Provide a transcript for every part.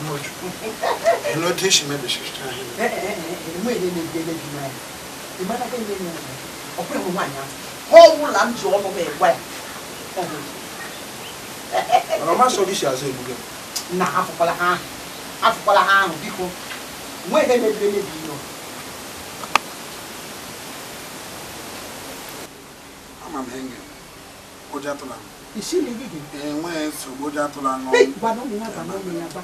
Mama Uju, hello, she made the sister. Mama so this as a buga. Na afukwala ha. Afukwala ha ahụ biko. Nwe ihe mebiri emebi no. Ama m henge. Oja atụla m. Isi na gị gị. Enwe nsogbu oja atụla ṅụ. Hey, gwa no ya gwa no ya gwa.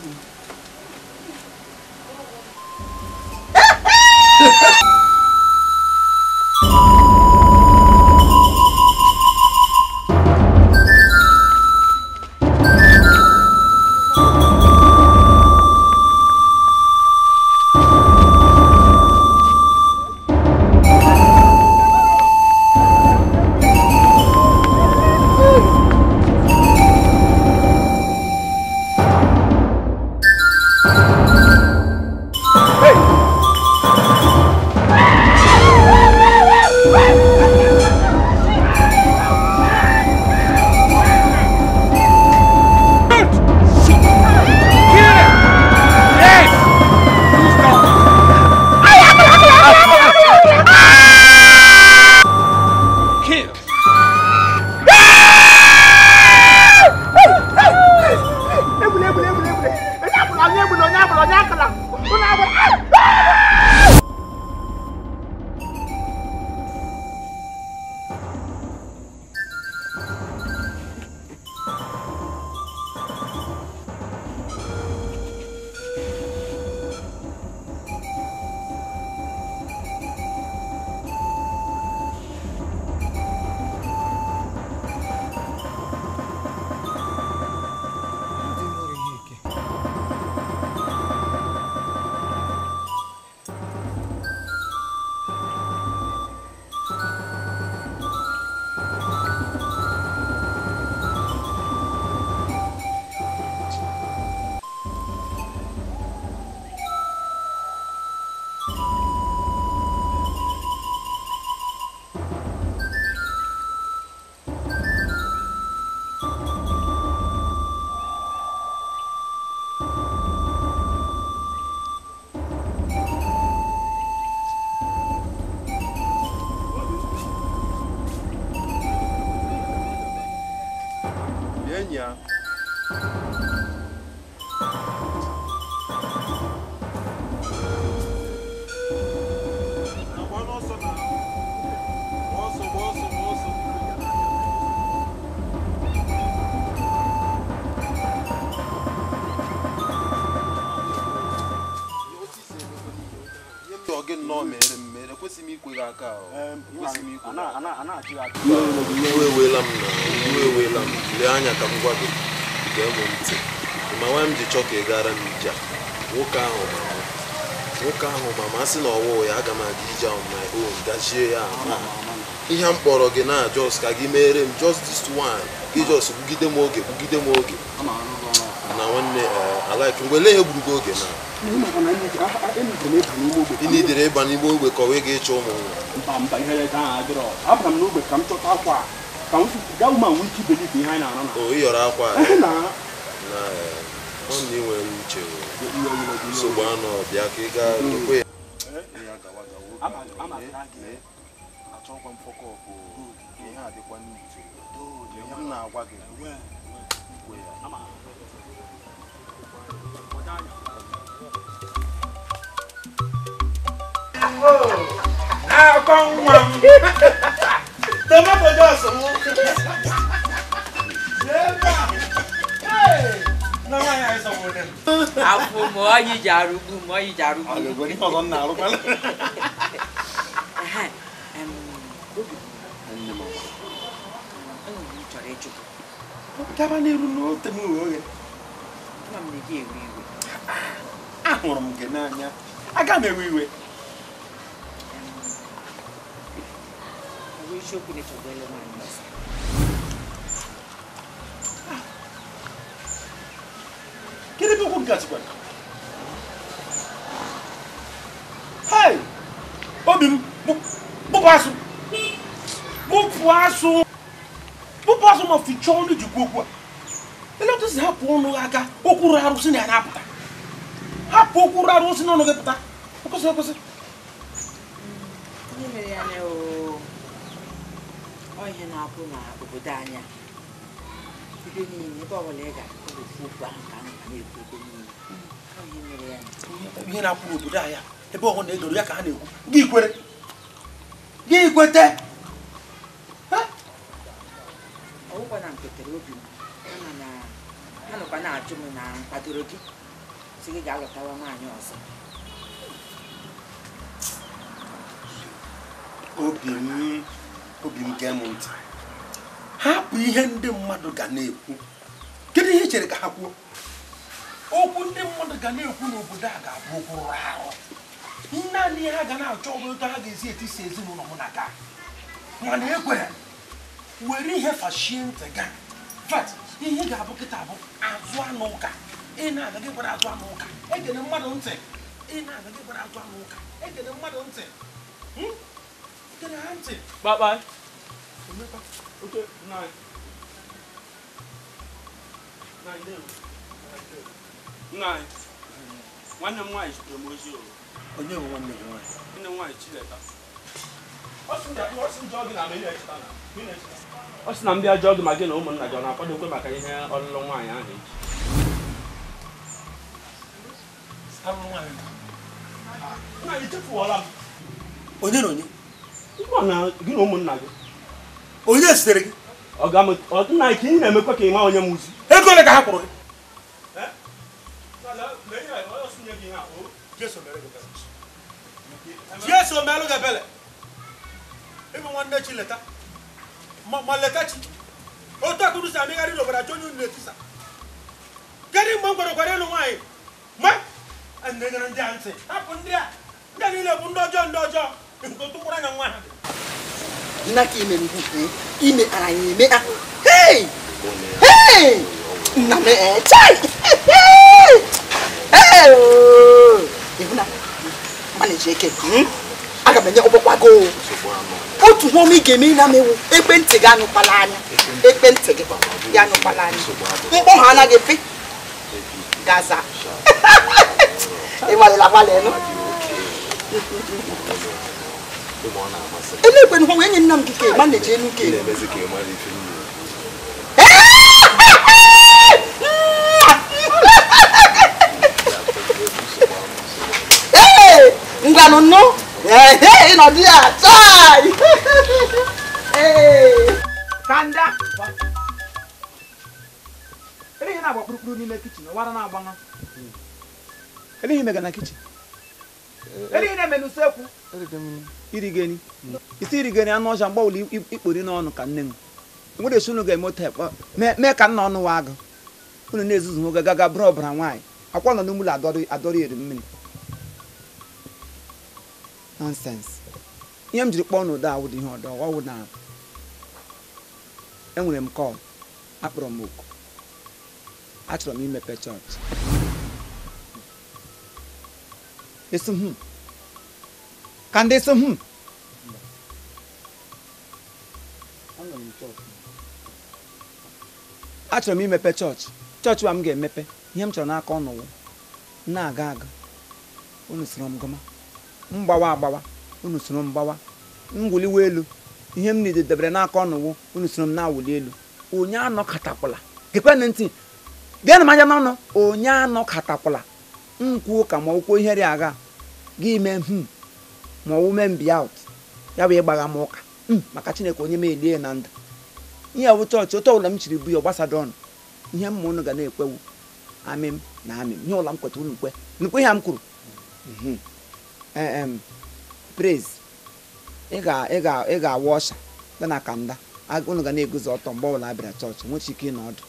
Iwe m lee anya ka m gwa gị gee m ntị ma nwa m ji chọọ ka ị gara m ije a nwoke ahụ ma ma sị na ọwụ ya aga m aga ije on my own gajie ya ama ihe m kpọrọ gị na just ka gị mere m just this one gị just gbugide m oge na nwanne alike mgbe lee ihe gburu gị oge na ị nidere ịba n'ime ogbe ka ọ wee ga-ịchọ ụmụ nwa mba ihe ya adịrọ abara m n'ogbe ka m chọta akwa ka m gaa ụma nwee ike ibelife ihe anyị na-arụ na o ịyọrọ akwa na nwanne ị nwere uche nsogbu anọ bịa ka ị gaa dokwe ya Tomato just. Ahụrụ m gị n'anya. Aga m ewe iwe. Kedu ebe okwu nke a sikwa? Hey! Obi m bụpụ asụ. Bụpụ asụ. Bụpụ asụ ma fichaa ọnụ jikwa okwu a. Ele otu si hapụ ọnụ aka okwu rụrụ arụsị na ya na-apụta. Hapụ okwu rara osi n'ọnụ gị pụta. Kwụsị kwụsị. Ihe mere ya na ọ ihe na-apụ n'obodo anyị. Ebe niile ebe ọbụla ị gara, ọ bụ ofu okwu ahụ ka a na-ekwu ebe niile. Ọ ihe mere ya. Ihe na-apụ n'obodo anyị ebe ọbụla na-edoro ya ka ha na-ekwu. Gị kwere. Gị kwete. Ọ bụkwa na m kwetere obi m, kama na ha nọkwa na-ajụ m na m kwadoro gị sị gị ga-alọtawa nwaanyị ọzọ. Obi m gee m ntị. Hapụ ihe ndị mmadụ ga na-ekwu. Kedu ihe i chere ka ha kwuo? Okwu ndị mmadụ ga na-ekwu n'obodo a ga-abụ okwu rụrụ arụ. Naanị ihe ha ga na-achọ bụ otu ha ga-esi etisi ezinụlọ mụ na ga. Mana ekwere were ihe fashie ntị ga. Vat ihe ga-abụ kịta bụ azụ anụ ụka. Ị na-aga gị gwara azụ anụ ụka. Egene mmadụ ntị. Ị na-aga gị gwara azụ anụ ụka. Egene mmadụ ntị. Gene ha ntị. Bye bye. Okay, nine. Nine. Nwanne m nwaanyị zitere m ozi o. Onye bụ nwanne gị nwaanyị? Nwanne m nwaanyị Chileta. Ọ sị na m bịa jụọ gị ma gị na ụmụnna gị ọ na-akwadokwe maka ihe ọlụlụ nwaanyị ahụ echi. Alụlụ nwaanyị? Nna anyị echefuola m. Onye na onye? Gị na ụmụnna gị. Onye zitere gị? Nna anyị ka ị na-emekwa ka ị ma onye m ozi. Ego ole ka ha kwụrụ gị? Jesu melụ gị ebele. Ịbụ nwanne Chileta. Ma leta chi. Otu akụrụ si amịgharị n'obodo achọ onye unu na-etisa. Kedu mgbe m gwara gwara ịlụ nwaanyị? Ma na-enyere ndị a ntị. Hapụ ndị a. Ndị a niile bụ ndị ọjọọ ndị ọjọọ. Nke otu mkpụrụ anya nwa ha. Nna ka ime mbụ ime ara ya eme a. Hey! Hey! Nna m chai! Hey! Ịhụ na mana eji eke aga m enye ụgbọkwago otu hụ ọma ị ga-eme na mewu ekwentị gị anyụkwala anya ekwentị gị ya anyụkwala anya mkpọ ha anaghị efe gaza ịgbalịla agbalị nụ elekwe hụ enyi nna m gị ka ma na-eji enu ke ngwanụ nụ ịnọdụ ya chai. Kanda ele na-agba kpụrụkpụrụ n'ime kichin wara na-agbaṅa ele ihe mega na kichin ele ihe na-eme n'usekwu irigeni isi irigeni anụ ọcha mgbe ọbụla ikpori n'ọnụ ka nne m nwere esi unu ga-eme otu ekpe mee ka nna ọnụ wa agụ unu na-ezuzu nwoke gaga bụrụ ọbara nwaanyị akwa nọ n'ụlọ adọrọ eri mmiri. Nonsense. Ihe m jiri kpọọ n'ụdọ awụ dị ihe ọdọ ọwụ na enwere m kọl akpọrọ m oku achọrọ m imepe chọọchị esi m ka ndị esi m achọrọ m imepe chọọchị chọọchị wa m ga-emepe ihe m chọrọ n'aka ọnụwụ na-aga aga unu soro m gọma mgbawa agbawa unu soro m gbawa ngwuliwe elu ihe m niile debere n'aka ọnụwụ unu soro m na-awụli elu onye anọkọtakwala gekwenụ ntị geenụ m anya n'ọnụ onye anọkọtakwala nkwuo ka ma ọkwuo ihe dị agha gị mee ma ọwụ mee mbi out ya bụ ịgbagha m ụka maka Chineke onye m elie na ndụ ihe bụ chọọchị otu ọbụla m chiri bu ya gbasado ọnụ ihe mma unu ga na-ekwewu amị m na amị m ihe ọbụla m kweta unu kwe nnukwu ihe m kwuru. Praise ị ga-awa ọsha gị na kanda unu ga na-eguzo ọtọ mgbe ọbụla abịara chọọchị nwechi ike ịnọ ọdụ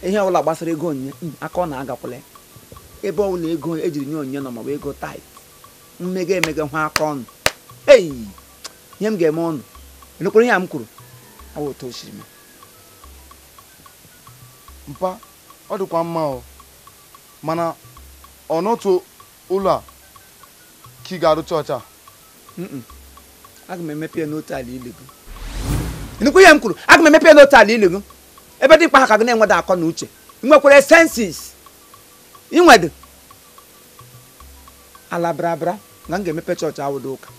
ihe ọbụla gbasara ego onyinye aka ọ na-agakwala ebe ọbụla ego ejiri nye onyinye nọ maọbụ ego tait mmega emega hụ aka ọnụ ei ihe m ga-eme ọnụ enukwere ihe a m kwuru awụ otu o siri mee. Mpa ọ dịkwa mma o mana ọ n'otu ụlọ a ka ị ga-arụ chọọchị a? Aga m emepe ya n'otu ala ili gị nnukwu ihe m kwuru aga m emepe ya n'otu ala ili gị ebe dị mkpa ha ka gị na-enweda akọ na uche ị nwekwara senses inwedo Ala brabra nga m ga-emepe chọọchị awụdo ụka.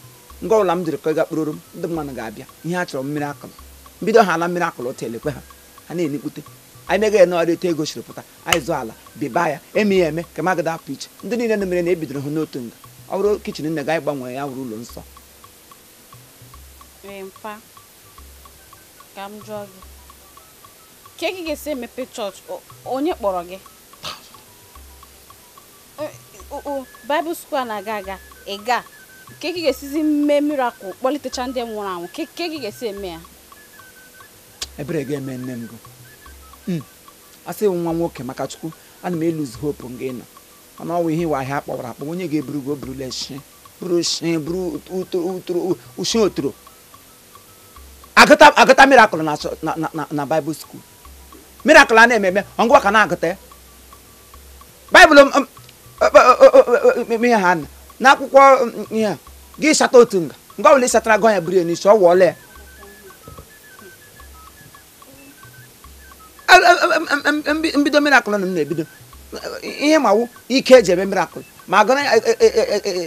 Nga ọbụla m jiri kọ ịga kpụrụrụ m ndị mmadụ ga-abịa. Ihe a chọrọ mmiri akụlụ. Mbido ha ala mmiri akụlụ otu elekwe ha. Ha na-enikpute. Anyị mega ya n'ọrụ etu ego siri pụta. Anyị zụọ ala biba ya eme ya eme ka m agada apụ iche. Ndị niile na mere na ebidoro ha n'otu nga. Ọ bụrụ kichin nne gị anyị gbanwere ya wụrụ ụlọ nsọ. Mpa, ka m jụọ gị. Ka ị ga-esi emepe chọọchị onye kpọrọ gị? Bible school na-aga aga ị ga ka ị ga-esizi mee miracle kpọlitecha ndị nwụrụ anwụ ka ị ga-esi eme ya? Ebere ga-eme nne m gụ. Asị nwa nwoke maka Chukwu ana m eluzi hope nga ịnọ. Mana ọ wụ ihe ịwa ahịa akpọwara akpọ onye ga-eburu gị o burula shi buru shi buru utoro ushi otoro. Agụta miracle na Bible school. Miracle a na-eme eme ngwa ka na-agụta ya. Bible ihe ha na akwụkwọ ihe a gị chata otu nga ngwa ọbụla ị chatara gụ ya buru ya n'isi ọ wụọla ya. Mbido miracle na m na-ebido ihe ma wụ ike eji eme miracle ma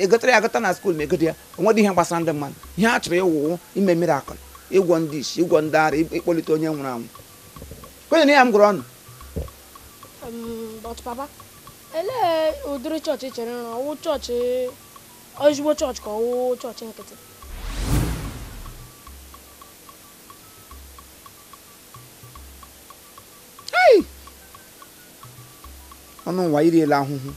egotara ya agụta na skuul ma egodo ya onwedị ihe gbasara ndị mmadụ ihe a chọrọ ịwụwụ ime miracle ịgwọ ndị isi ịgwọ ndị ara ịkpọlite onye nwụrụ anwụ kwenye na ya m gụrụ ọnụ. But papa, elee ụdịrị chọọchị chere na ọwụ chọọchị ezigbo chọọchị ka ọwụ chọọchị nkịtị? Ọnụ ụwa iriela ahụhụ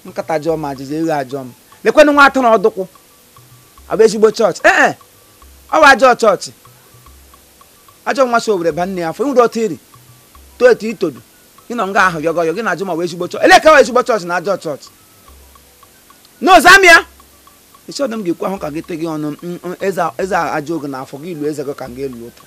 nkata jọọ m ajịja eghe ajọọ m lekwenụ nwa atụrụ ọdụkwụ ọ bụ ezigbo chọọchị ee ọ bụ ajọ chọọchị ajọ nwa si owere ba nne ya afọ ịnwere otu iri too etu itodu ịnọ nga ahụ yọgọ yọ gị na-ajụ ma ọ bụ ezigbo chọọchị ele ka ọ ezigbo chọọchị na ajọ chọọchị n'ozamia isi ọdụ m ga-ekwu ahụ ka gị te gị ọnụ eze ajọ oge n'afọ gị ilu eze gị ka m ga-elu ụtọ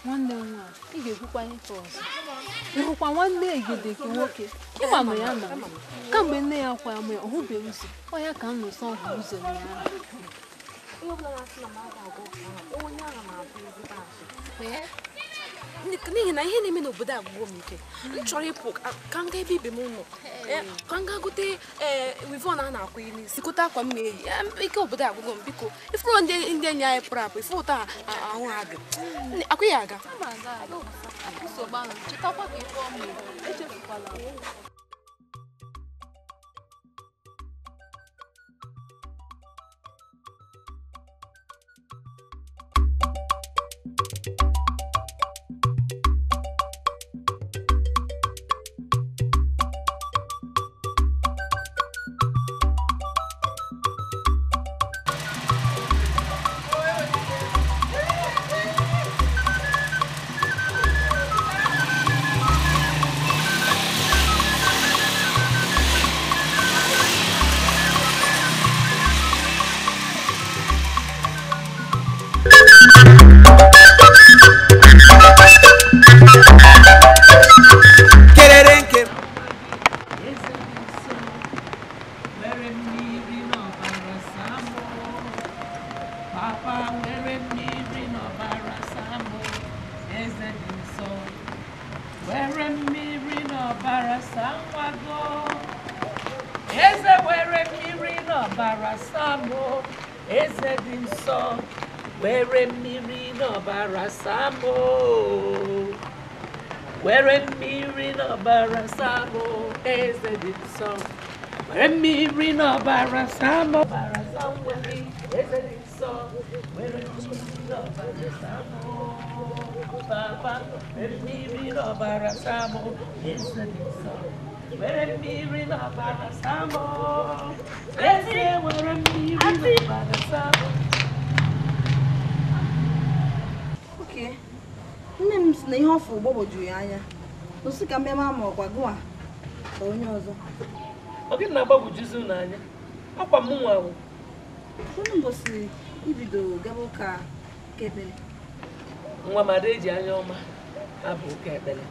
Nwanne m nwaanyị, ị ga-ekwukwa ihe ọzọ. Ịhụkwa nwanne egede nke nwoke, ịgbanwe ya na kamgbe nne ya kwa ya mụ ya ọ hụbeghị ụzọ, ọ ya ka m nọ sọ hụ ụzọ ya. N'ihi na ihe na-eme n'obodo a gwụgo m ike m chọrọ ịpụ ka m gaa ebe ibe m nọ ka m gaa gote wivon a na-akwụ n'isi gote akwa m na-eyi ike obodo a gwụgo m biko ifuru ndị enyi anyị pụrụ apụ ife ụtọ ahụ ha dị akwụ ya aga. sị na ihe ọ fụrụ gbagwojuru ya anya. Osi ka mmemme ama ọkwa gụwa ka onye ọzọ. Ọ gị na-agbagwojuzi unu anya? Akwa m nwa ahụ. Unu mbọsị ibido gaba ụka ekpere. Nwa m ada eji anya ọma abụ ụka ekpere.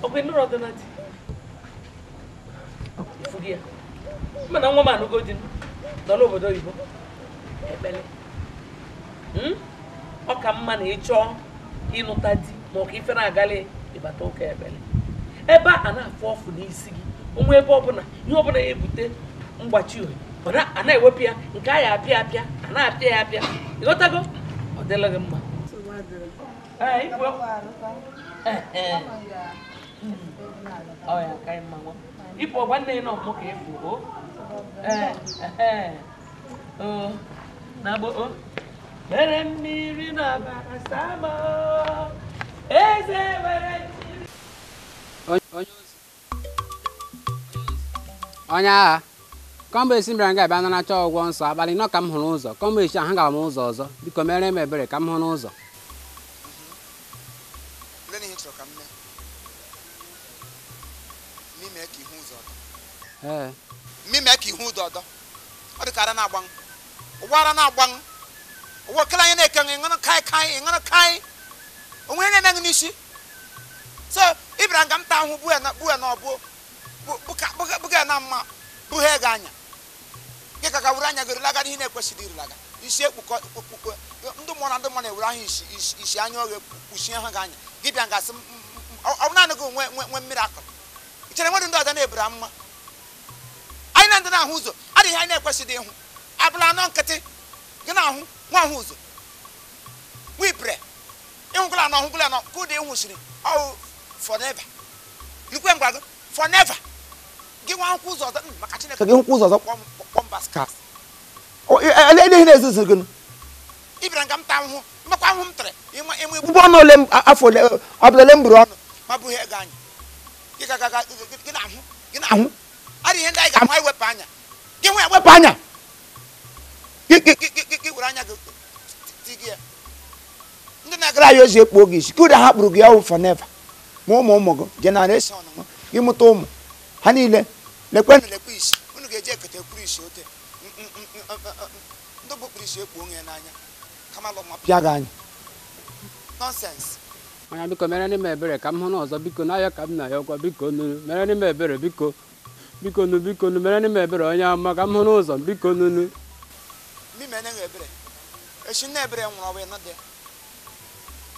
Ọ bụ nụrụ ọdụ na di? Ifu gị ya. Mana nwa m anụgo di nọ n'obodo oyibo. Ekpere. Ọ ka mma na ị chọọ ịnụta di ma ọ ka ife na-agalị ịbata ụka ekpere. Ebe a na-afụ ọfụ n'isi gị, onwe ebe ọbụla ihe ọbụla ya ebute mgbachi ohe a na-ewepụ ya nke a ya apịa apịa a na-apịa ya apịa. Ịghọtago? Ọ dịla gị mma. Ịpụ ọgwa nne nọ mụ ka ịfụ o. Na-agbo o. Mere mmiri n'ọbara sama eze were mmiri. Onye agha, kọmbe esi mbịara nga bịa naracha ọgwọ nsọ abalị nọ ka m hụrụ ụzọ kọmbe esi ahụ gara m ụzọ ọzọ biko mere m ebere ka m hụ n'ụzọ. Mmemme ka ihu ụzọ ọdọ ọ dị ka ara na-agbanwe ụwa ara na-agbanwe ụwa okele anyị na-eke ṅụrụ kai kai ṅụrụ kai onwe na-eme gị n'isi so ị bịara nga m taa ahụ buya na ọbụ buga na mma bughe gị anya gị ka wuru anya gị rulaga ihe na-ekwesịghị irulaga isi ekpukọ ndị mmụọ na ndị mmụọ na-ewere ahụ isi anya oghe kpuchie ha gị anya gị bịa nga sị ọ bụ naanị gị nwe mmiri akụrụ ị chere nwere ndị ọzọ na-ebura mma anyị na ndị na-ahụ ụzọ adịghị anyị na-ekwesịghị ịhụ abụla anọ nkịtị gị na-ahụ nwa ahụ ụzọ wipre ịhụgụla na ọhụgụla na ka ụdị ịhụsiri ọwụ forever nkwe ngwa gị forever gị nwa akwụkwọ ụzọ ọzọ maka Chineke gị nkwụ ụzọ ọzọ kpọmbaskas ele ihe na-ezuzu gị ị bịara nga m taa ahụhụ mmekwa ahụhụ m tere ịnwe ụgbọ ọnụ ole afọ ole ọbụla ole m buru ọnụ ma bụghị ego anyị gị gị na-ahụ gị na-ahụ adịghị ihe ndị anyị ga-ahụ anyị wepụ anya gị nwe ya wepụ anya gị were anya gị gị ya ndị na-agara anyị ozi ekpu oge isi ka ụda ha kpụrụ gị ọwụ forever ma ụmụ ụmụ gị generation gị mụta ụmụ ha niile lekwe lekwe isi unu ga-eji ekete ekwuru isi ote ndị bụ kpuru isi ekpu onye n'anya kama lọ ma pịa gị anya nonsense. Onye biko mere m ebere ka m hụ n'ọzọ biko n'ahịa ka m na-ayọkwa biko nunu mere m ebere biko biko nu biko nu mere m ebere onye ama ka m hụ n'ụzọ biko nunu. Mmime na ebere esi nne ebere nwụrụ ọbụ ịnọdụ ya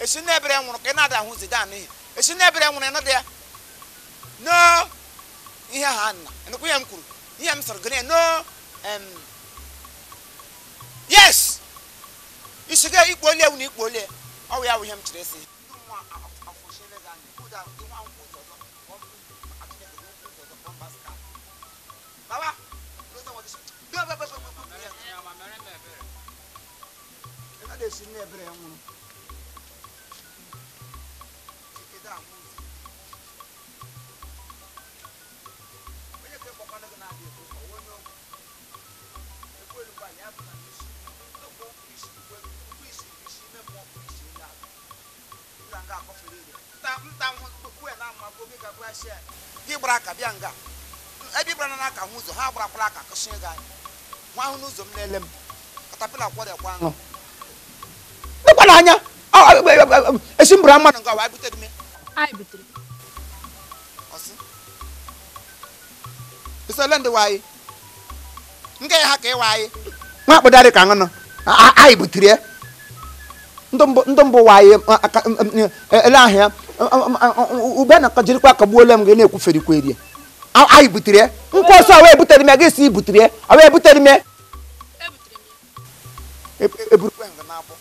esi nne ebere nwụrụ ka ị na-ada ahụ zida n'ihi esi nne ebere nwụrụ ịnọdụ ya no ihe ha nna nnukwu ihe m kwuru ihe m sọrọ gịnị no yes isi ga ikpu ole ewu na ikpu ole ọ bụ ya bụ ihe m chere esi Baba, gị gbara aka bịa nga ebe ịgbara n'aka hụ ụzọ ha gbarakwala aka kụsie gị anya nwa ahụ n'ụzọ m na-ele m katapila kwọrịakwa aṅụ lekwa n'anya esi m bụrụ mmadụ nga wa butere m anyị butere ọsị isole ndị waanyị nga ya ha ka ịwa anyị nwa akpụdarị ka aṅụ anyị butere ya ndị mbụ waanyị ele ahụ ya ube na jirikwa kagbuola m gị na-ekwuferikwa erie anyị butere ya nkwụ ọsọ wee butere m ya gị si butere ya wee butere m ya eburukwa nga na-abụ.